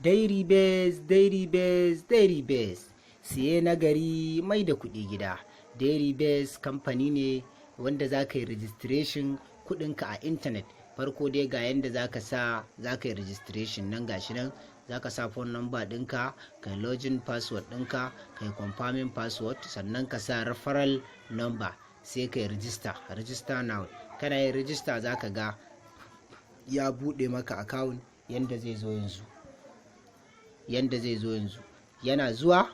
Dairy Base, Dairy Base, Dairy Base, siye na gari mai da kuɗi gida. Dairy Base kamfani ne wanda za ka yi registration kuɗinka a intanet. Farko dai, ga yanda za ka sa za ka yi registration nan, gashi nan. Za ka sa phone number ɗinka, ka yi login password ɗinka, ka yi confirming password, sannan ka sa referral number, sai ka yi register. Register now. Kana yin register, za ka ga ya buɗe maka account yanda zai zo yanzu. Yanda zai zo yanzu, yana zuwa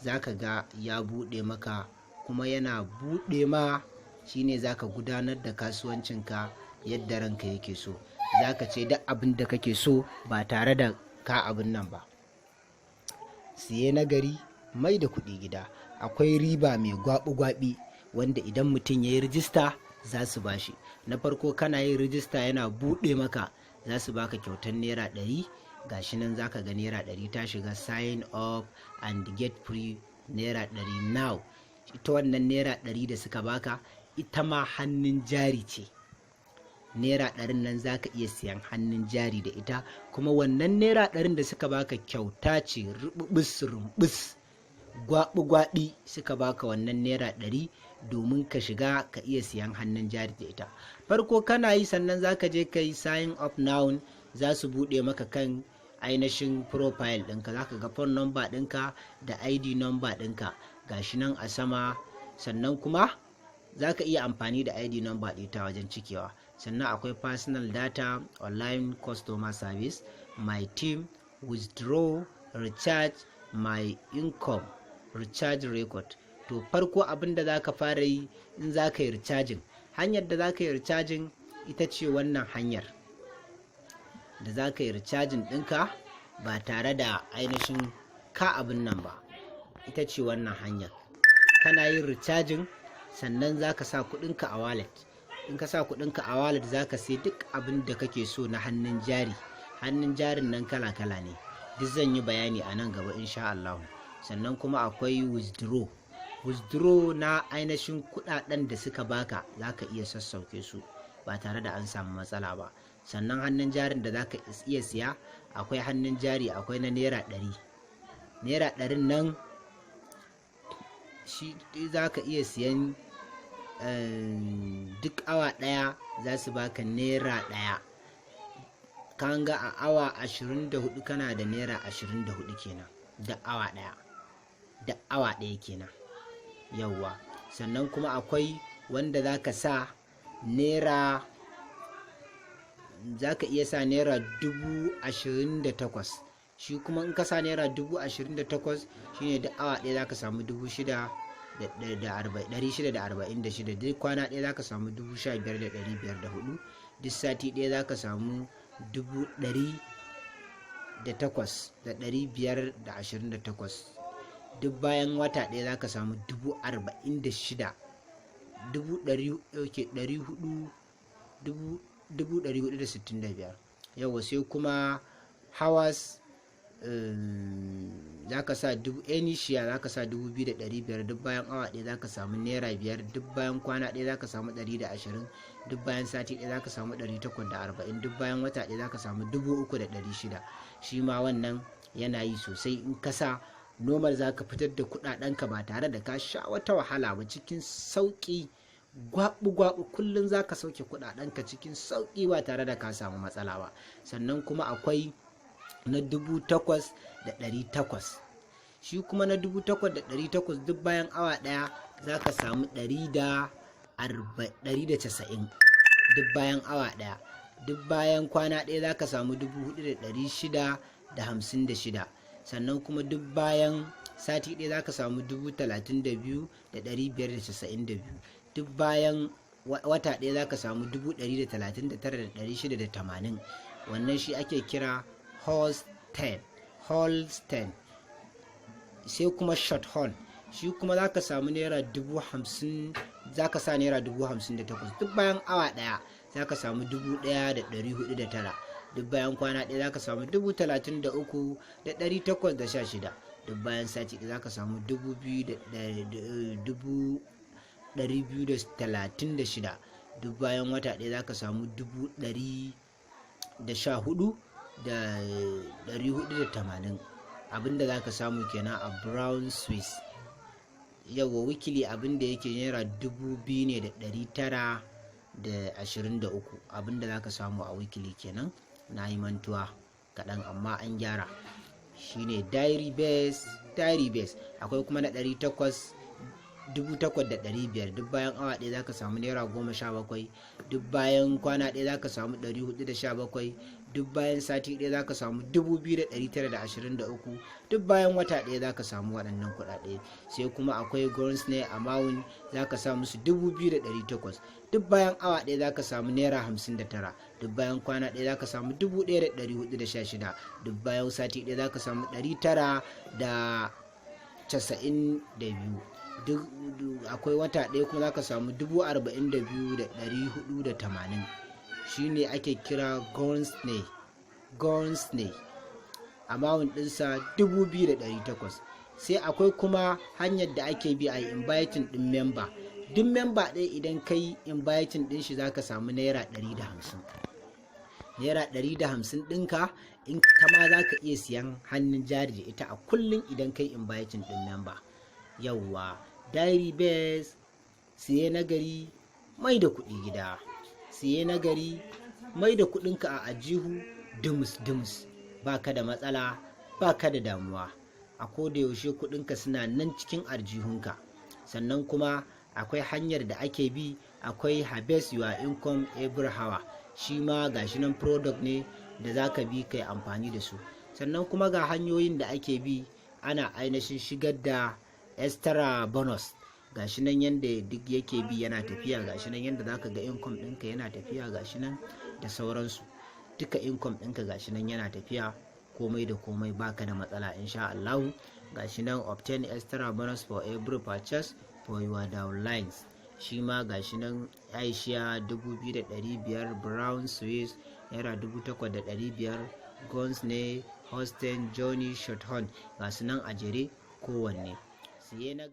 za ka ga ya buɗe maka, kuma yana buɗe ma shine za ka gudanar da kasuwancinka yadda ranka yake so. Za ka ce duk abin da kake so ba tare da ka abin nan ba. Siye na gari mai da kuɗi gida. Akwai riba mai gwabi-gwabi wanda idan mutum ya yi rijista za su bashi. Na farko, kana yin rijista, yana buɗe maka, za su baka kyautar ₦100. Gashi nan, zaka ga ₦100 ta shiga. "Sign up and get free ₦100 now." Ita wannan ₦100 da suka baka, ita ma hannun jari ce. ₦100n nan zaka iya siyan hannun jari da ita. Kuma wannan ₦100n da suka baka kyauta ce, rububus rumbus, gwabi-gwabi suka baka wannan ₦100 domin ka shiga ka iya siyan hannun jari da ita. Farko kana yi, sannan zaka je ka yi sign up now. Za su buɗe maka kan ainihin profile ɗinka. Za ka ga phone number ɗinka da ID number ɗinka, gashi nan a sama. Sannan kuma za ka iya amfani da ID number ɗita wajen cikewa. Sannan akwai personal data, online customer service, my team, withdraw, recharge, my income, recharge record. To, farko abin da za ka fara yi in za ka yi recharging, hanyar da za ka yi recharging ita ce wannan hanyar da za ka yi recharging ɗinka ba tare da ainihin ka abin nan ba. Ita ce wannan hanyar. Kana yin recharging, sannan za ka sa kuɗinka a wallet. In ka sa kuɗinka a wallet, za ka sai duk abin da kake so na hannun jari. Hannun jarin nan kala-kala ne, duk zan yi bayani a nan gaba insha Allah. Sannan kuma akwai withdraw. Withdraw na ainihin kuɗaɗen da suka baka, za ka iya sassauke su ba tare da an samu matsala ba. Sannan hannun jarin da za ka iya siya, akwai hannun jari, akwai na ₦100. ₦100n nan shi za ka iya siyan, duk awa ɗaya za su baka ₦1. Kan ga a awa 24 kana da ₦24 kenan, da awa ɗaya, da awa ɗaya kenan. Yauwa. Sannan kuma akwai wanda za ka sa naira, za ka iya sa ₦28,000. Shi kuma in ka sa ₦28,000, shine duk awa ɗaya za ka samu 6,646. Duk kwana ɗaya za ka samu 15,504. Duk sati ɗaya za ka samu 108,528. Duk bayan wata ɗaya za ka samu 46,000, dubu ɗari, ɗari hudu, 465,000. Yauwa. Sai kuma hours, za ka sa dubu, any share za ka sa 2,500. Duk bayan awa ɗaya za ka samu ₦5. Duk bayan kwana ɗaya za ka samu 120. Duk bayan sati ɗaya za ka samu 840. Duk bayan wata ɗaya za ka samu 3,600. Shi ma wannan yana yi sosai. In ka sa normal, za ka fitar da kuɗaɗenka ba tare da ka sha wata wahala ba, cikin sauƙi, gwabu-gwabu. Kullum za ka sauke kuɗaɗenka cikin sauƙi ba tare da ka samu matsala ba. Sannan kuma akwai na 8,800. Shi kuma na 8,800, duk bayan awa ɗaya za ka samu 190, duk bayan awa ɗaya. Duk bayan kwana ɗaya za ka samu 4,656. Sannan kuma duk bayan sati ɗaya za ka samu 32,592. Duk bayan wata ɗaya za ka samu 139,680. Wannan shi ake kira Holstein, Holstein. Sai kuma short horn. Shi kuma za ka samu ₦50,000, za ka sa ₦58,000. Duk bayan awa ɗaya za ka samu 1,409. Duk bayan kwana ɗaya za ka samu 33,816. Duk bayan sati ɗaya za ka samu 2,236. Duk bayan wata ɗaya za ka samu 114,000. 480 abinda za ka samu kenan a Brown Swiss. Yawa, weekly abinda yake naira 2,923 abinda za ka samu a weekly kenan. Na yi mantuwa kaɗan, amma an gyara. Shine Dairy Base. Dairy Base akwai kuma na 800, 8,500. Duk bayan awa 1 zaka samu naira 17. Duk bayan kwana 1 zaka samu 417. Duk bayan sati 1 zaka samu 2,923. Duk bayan wata 1 zaka samu waɗannan kuɗaɗe. Sai kuma akwai Guernsey, amount zaka sa musu 2,800. Duk bayan awa 1 zaka samu naira 59. Duk bayan kwana 1 zaka samu 1,416. Duk bayan sati 1 zaka samu 992. Duk akwai wata ɗaya kuma zaka samu 42,480. Shine ake kira Guernsey. Guernsey amount ɗinsa 2,800. Sai akwai kuma hanyar da ake bi a inviting ɗin member. Duk member ɗaya idan kai inviting ɗin shi, zaka samu naira 150. Naira 150 ɗinka in kama za ka iya siyan hannun jari da ita a kullum idan kai inviting ɗin member. Yauwa, Dairy Base, siye nagari, mai da kuɗi gida. Siye nagari, mai da kuɗinka a ajihu dumus dumus. Ba ka da matsala, ba ka da damuwa. A koda yaushe kuɗinka suna nan cikin aljihunka. Sannan kuma akwai hanyar da ake bi, akwai harvest your income every hour. Shi ma gashi nan, product ne da za ka bi kai amfani da su. Sannan kuma ga hanyoyin da ake bi ana ainihin shigar da extra bonus. Gashi nan yanda duk yake bi yana tafiya. Gashi nan yanda zaka ga income ɗinka yana tafiya, gashi nan da sauransu. Duka income ɗinka gashi nan yana tafiya, komai da komai, baka da matsala insha Allahu. Gashi nan, obtain extra bonus for every purchase for your downlines. Shi ma gashi nan, Aisha 2,500, Brown Swiss naira 8,500, Guns ne Holstein, Johnny Shorthorn, ga su nan a jere kowanne. Siye na